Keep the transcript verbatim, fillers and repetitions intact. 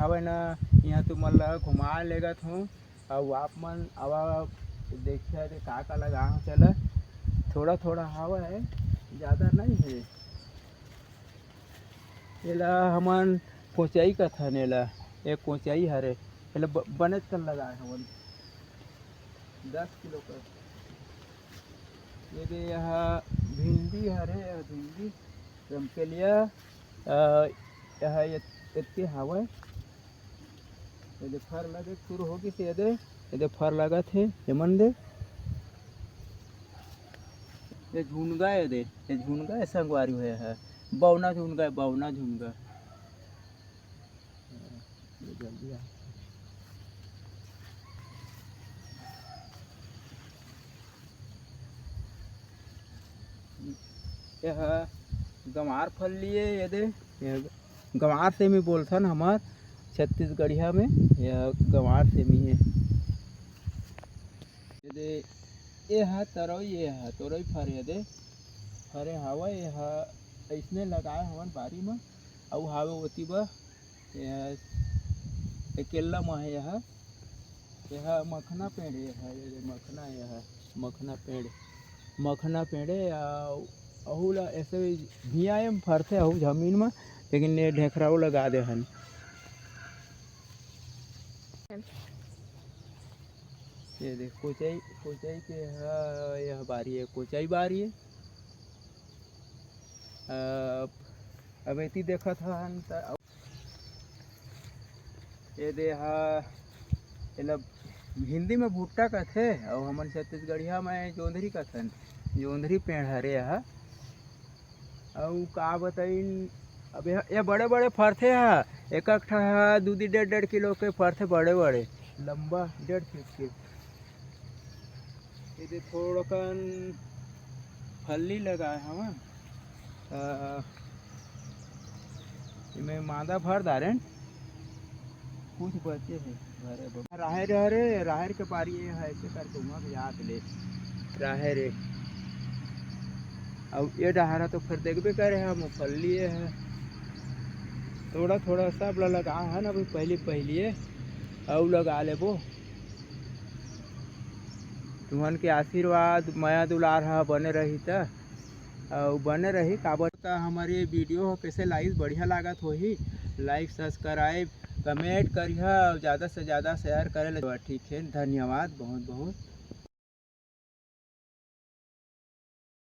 हवय ना, इहाँ तुमन ला घुमा लेगत हूँ। अउ आप मन आवा, देखिया दे का का लगा हूँ। चला, थोड़ा थोड़ा हवय, ज़्यादा नहीं है। एला हमन कोचई कथन, एला एक कोचई हरे, एला ब-, बनेच कन लगाए हवन, दस किलो कर। ये दे, यह भिंडी हरे, यह भिंडी रमकेलिया, अ, यह एत-, एतके हावय। ये दे फर लगे शुरू हो गिस, ये दे, ये दे फर लगत हे, एमन दे। ये झुनगा, ये दे, ये झुनगा है, संगवारी हुए है, बौना झुनगा है, बौना झुनगा। ये जल्दी आ। यह गंवार फल्ली ए, ये दे, यह गंवार सेमी बोलथन हमर छत्तीसगढ़िया में, यह गंवार सेमी हे। ये दे, ये हा तरई, ये हा तरई फरे, ये दे, फरे हावय, ये हा अइसने लगाए हवन बारी म, अउ हावे ओती बर, ये हा अकेल्ला म हे, ये हा, ये हा मखना पेड़, ये हा, ये दे मखना, ये हा मखना पेड़, मखना पेड़ हे, अउ अहू ला ऐसे भिया ए म फरथे, अहू जमीन म, लेकिन ये ढेखराऊ लगा दे हन। ये देख, कोचई, कोचई के ह, यह बारी है, कोचई बारी है। अब, अब एती देखत हन त, ये दे हा, एला हिंदी में भुट्टा कथे, अउ हमन छत्तीसगढ़िया में जोंधरी कथन। जोंधरी पेड़ हरे हा। अउ का बताइन, अब ये, ये बड़े-बड़े फरथे हा, एक-एक ठा हा दू, दू, डेढ़, डेढ़ किलो के फरथे, बड़े-बड़े, लंबा डेढ़ फीट के। एदे थोड़कन फल्ली लगाए हवन, त एमे मादा भर डारेन, कुछ बचे हे। अरे बाबा। राहेर, अरे, राहेर के बारी ये है, ऐसे करके उहाँ भी आत ले राहेर हे। अउ ये डहारा तो फिर देखबे करे हा, मुफल्ली ये है। थोड़ा थोड़ा सब ला लगा है ना, अभी पहली पहली ये, अउ लगा लेबो। तुमन के आशीर्वाद, मया दुलार हा बने रही त। अउ बने रही, काबर त हमर ये video ह कइसे लागिस, बढ़िया लागत होही, like, subscribe, comment करिहा अउ ज़्यादा से ज़्यादा share करे ल। ठीक है, धन्यवाद बहुत बहुत।